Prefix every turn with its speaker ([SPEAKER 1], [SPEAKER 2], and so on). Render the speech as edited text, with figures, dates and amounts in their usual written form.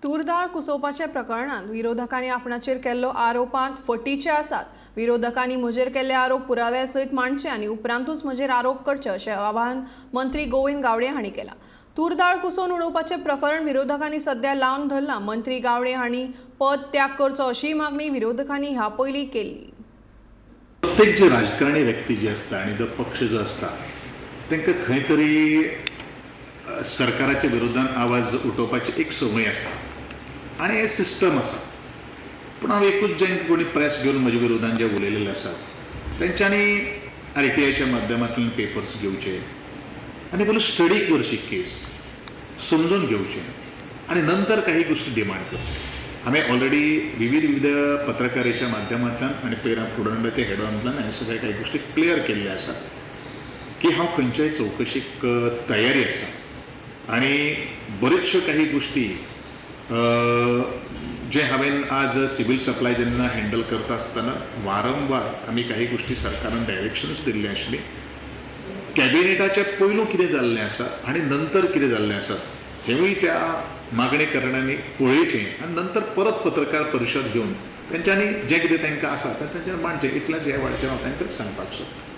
[SPEAKER 1] तुरदाळ कुसोवपाच्या प्रकरणांत विरोधकांनी आपणाचेर केल्लो आरोपांत फटीचे आसात. विरोधकांनी म्हजेर केल्ले आरोप पुराव्या सयत मांडचे आनी उपरांतूच म्हजेर आरोप करचे अशें आवाहन मंत्री गोविंद गावडे हांणी केलां. तूरदाळ कुसोवन उडोवपाचें प्रकरण विरोधकांनी सध्या लावन धरलां. मंत्री गावडे हांणी पद त्याग करचो अशीय मागणी विरोधकांनी ह्या पयलीं केल्ली.
[SPEAKER 2] प्रत्येक जे राजकारणी व्यक्ती जी आसता आनी जो पक्ष जो आसता तांकां खंय तरी सरकाराच्या विरोधान आवाज उठोवपाची एक संवय आसता आनी हें सिस्टम आसा. पूण हांव एकूच, जेंका कोणी प्रेस घेवन म्हज्या विरोधान जे उलयलेले आसात तेंच्यांनी आरटीआयच्या माध्यमांतल्यान पेपर्स घेवचे आनी पयलू स्टडी करची, केस समजून घेवचें आनी नंतर काही गोष्टी डिमांड करचे. हांवें ऑलरेडी विविध विविध पत्रकारेच्या माध्यमांतल्यान आनी पयर प्रुडंटाच्या हेडॉनांतल्यान हांवें सगळे काही गोष्टी क्लियर केल्ले आसात की हांव खंयच्याय चवकशीक तयारी आसा. आनी बऱ्योचश्यो काही गोष्टी जे हांवें आज सिवील सप्लाय जेन्ना हँडल करता आसतना वारंवार आमी काही गोष्टी सरकारान डायरेक्शन्स दिल्ली आशिल्ली. कॅबिनेटाच्या पयलू कितें जाल्लें आसा आनी नंतर कितें जाल्लें आसा हेंवूय त्या मागणी करण्यांनी पळयचें आनी नंतर परत पत्रकार परिशद घेवन तेंच्यांनी जें कितें तांकां आसा तें तेंच्यांनी मांडचें. इतलेंच ह्या वेळाचेर हांव तांकां सांगपाक सोदतां.